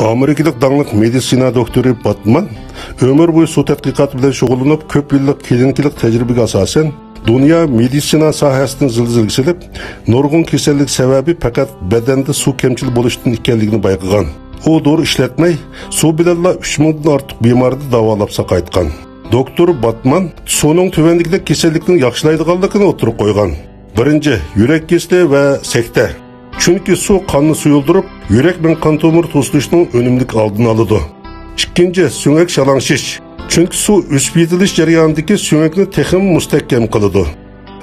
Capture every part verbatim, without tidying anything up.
ئامېرىكىلىق داڭلىق مېدىتسىنا دوكتورى باتمان ئۆمۈر بويى سۇ تەتقىقاتى بىلەن شۇغۇللىنىپ، كۆپ يىللىق كلىنىكىلىق تەجرىبىگە ئاساسەن، دۇنيا مېدىتسىنا ساھەسىدىن زىلزىلىگە سېلىپ، نۇرغۇن كېسەللىك سەۋەبى پەقەت بەدەندە سۇ كەمچىل بولۇشتىن ئىكەنلىكىنى بايقىغان. ئۇ دورا ئىشلەتمەي، سۇ بىلەنلا ئۈچ مىڭدىن ئارتۇق بىمارنى داۋالاپ ساقايتقان. دوكتور باتمان سۇنىڭ تۆۋەندىكىدەك كېسەللىكنى ياخشىلايدىغانلىقىنى ئوتتۇرىغا قويغان. بىرىنچى، يۈرەك كېسىلى ۋە سەكتە. چۈنكى سۇ قاننى سۇيۇلدۇرۇپ، يۈرەك بىلەن قان تومۇر توسۇلۇشنىڭ ئۈنۈملۈك ئالدىنى ئالىدۇ. ئىككىنچى، سۆڭەك شالاڭلىشىش. چۈنكى سۇ ئۆسۈپ يېتىلىش جەريانىدىكى سۆڭەكنى تېخىمۇ مۇستەھكەم قىلىدۇ.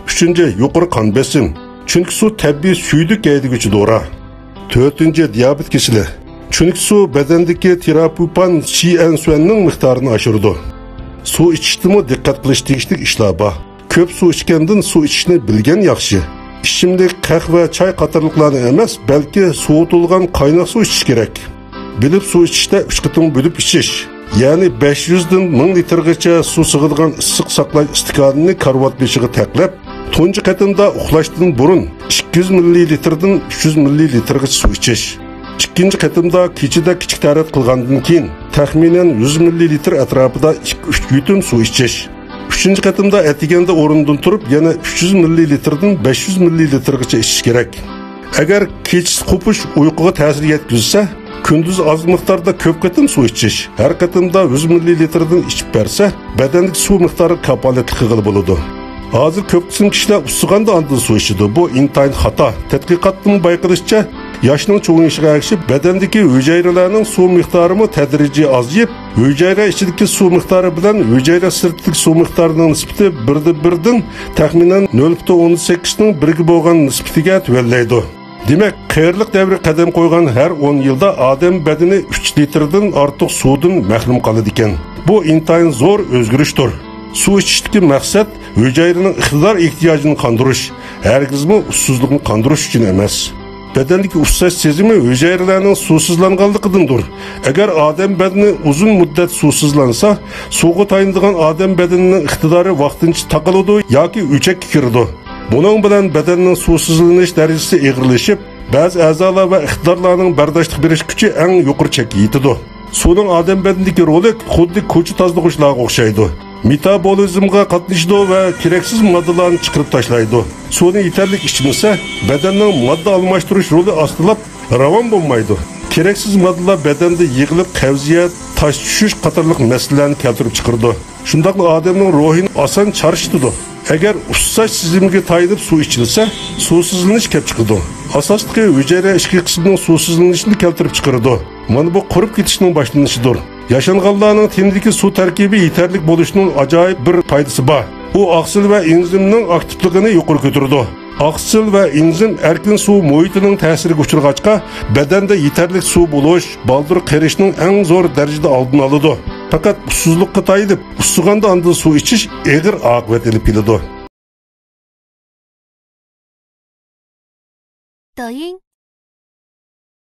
ئۈچىنچى، يۇقىرى قان بېسىم. چۈنكى سۇ تەبىئىي سۈيدۈك ھەيدىگۈچى دورا. تۆتىنچى، دىيابېت كېسىلى. چۈنكى سۇ بەدەندىكى تىرابۇپان شىئەنسۈەننىڭ مىقدارىنى ئاشۇرىدۇ. سۇ ئىچىشتىمۇ دىققەت قىلىش تېگىشلىك ئىشلار بار. كۆپ سۇ ئىچكەندىن سۇ ئىچىشنى بىلگەن ياخشى. ئىچىملىك قەھۋە، چاي قاتارلىقلارنى ئەمەس، بەلكى سوۋۇتۇلغان قايناق سۇ ئىچىش كېرەك. بىلىپ سۇ ئىچىشتە ئۈچ قېتىم بۆلۈپ ئىچىش، يەنى بەش يۈزدىن مىڭ لىتىرغىچە سۇ سىغىدىغان ئىسسىق ساقلاش ئىستىكانىنى كارىۋات بېشىغا تەقلەپ، تۇنجى قېتىمدا ئۇخلاشتىن بۇرۇن ئىككى يۈز مىللىلىتىردىن ئۈچ يۈز مىللىلىتىرغىچە سۇ ئىچىش. ئىككىنچى قېتىمدا كېچىدە كىچىك تەرەت قىلغاندىن كېيىن تەخمىنەن يۈز مىللىلىتىر ئەتراپىدا ئىككى، ئۈچ يۇتۇم سۇ ئىچىش. ئۈچىنچى قېتىمدا ئەتىگەندە ئورنىدىن تۇرۇپ، يەنە ئۈچ يۈز مىللىلىتىردىن بەش يۈز مىللىلىتىرغىچە ئىچىش كېرەك. ئەگەر كېچىسى قوپۇش ئۇيقۇغا تەسىر يەتكۈزسە، كۈندۈز ئاز مىقداردا كۆپ قېتىم سۇ ئىچىش، ھەر قېتىمدا يۈز مىللىلىتىردىن ئىچىپ بەرسە، بەدەندىكى سۇ مىقدارىغا كاپالەتلىك قىلغىلى بولىدۇ. ھازىر كۆپ قىسىم كىشىلەر ئۇسسىغاندا ئاندىن سۇ ئىچىدۇ. بۇ ئىنتايىن خاتا. تەتقىقاتتىن بايقىلىشىچە، ياشنىڭ چوڭىيىشىغا ئەگىشىپ، بەدەندىكى ھۈجەيرىلەرنىڭ سۇ مىقدارىمۇ تەدرىجىي ئازىيىپ، ھۈجەيرە ئىچىدىكى سۇ مىقدارى بىلەن ھۈجەيرە سىرتىدىكى سۇ مىقدارىنىڭ نىسبىتى بىردە بىردىن تەخمىنەن نۆل پۈتۈن ئوندىن سەككىزنىڭ بىرگە بولغان نىسبىتىگە تۆۋەنلەيدۇ. دېمەك، قېرىلىق دەۋرىگە قەدەم قويغان ھەر ئون يىلدا ئادەم بەدىنى ئۈچ لىتىردىن ئارتۇق سۇدىن مەھرۇم قالىدىكەن. بۇ ئىنتايىن زور ئۆزگىرىشتۇر. سۇ ئىچىشتىكى مەقسەت ھۈجەيرىنىڭ ئىقتىدار ئېھتىياجىنى قاندۇرۇش، ھەرگىزمۇ ئۇسسۇزلۇقنى قاندۇرۇش ئۈچۈن ئەمەس. بەدەندىكى ئۇسساش سېزىمى ھۈجەيرىلەرنىڭ سۇسىزلانغانلىقىدىندۇر. ئەگەر ئادەم بەدىنى ئۇزۇن مۇددەت سۇسىزلانسا، سۇغا تايىنىدىغان ئادەم بەدىنىنىڭ ئىقتىدارى ۋاقتىنچە تاقىلىدۇ ياكى ئۆچەككە كىرىدۇ. بۇنىڭ بىلەن بەدەننىڭ سۇسىزلىنىش دەرىجىسى ئېغىرلىشىپ، بەزى ئەزالار ۋە ئىقتىدارلارنىڭ بەرداشلىق بېرىش كۈچى ئەڭ يۇقىرى چەككە يېتىدۇ. سۇنىڭ ئادەم بەدىنىدىكى رولى خۇددى كوچا تازىلىغۇچىلارغا ئوخشايدۇ. مېتابولىزمغا قاتنىشىدۇ ۋە كېرەكسىز ماددىلارنى چىقىرىپ تاشلايدۇ. سۇنى يېتەرلىك ئىچمىسە، بەدەننىڭ ماددا ئالماشتۇرۇش رولى ئاستىلاپ، راۋان بولمايدۇ. كېرەكسىز ماددىلار بەدەندە يىغىلىپ، قەۋزىيەت، تاش چۈشۈش قاتارلىق مەسىلىلەرنى كەلتۈرۈپ چىقىرىدۇ. شۇنداقلا ئادەمنىڭ روھىنى ئاسان چارچىتىدۇ. ئەگەر ئۇسساش سېزىمىگە تايىنىپ سۇ ئىچىلسە، سۇسىزلىنىش كېلىپ چىقىدۇ. ئاساسلىقى ھۈجەيرە ئىچكى قىسمىنىڭ سۇسىزلىنىشىنى كەلتۈرۈپ چىقىرىدۇ. مانا بۇ قۇرۇپ كېتىشنىڭ باشلىنىشىدۇر. ياشانغانلارنىڭ تېنىدىكى سۇ تەركىبى يېتەرلىك بولۇشنىڭ ئاجايىپ بىر پايدىسى بار. ئۇ ئاقسىل ۋە ئېنزىمنىڭ ئاكتىپلىقىنى يۇقىرى كۆتۈرىدۇ. ئاقسىل ۋە ئېنزىم ئەركىن سۇ مۇھىتىنىڭ تەسىرىگە ئۇچرىغاچقا، بەدەندە يېتەرلىك سۇ بولۇش، بالدۇر قېرىشنىڭ ئەڭ زور دەرىجىدە ئالدىنى ئالىدۇ. پەقەت ئۇسسۇزلۇققا تايىنىپ، ئۇسسىغاندا ئاندىن سۇ ئىچىش ئېغىر ئاقىۋەت ئېلىپ كېلىدۇ. 抖音、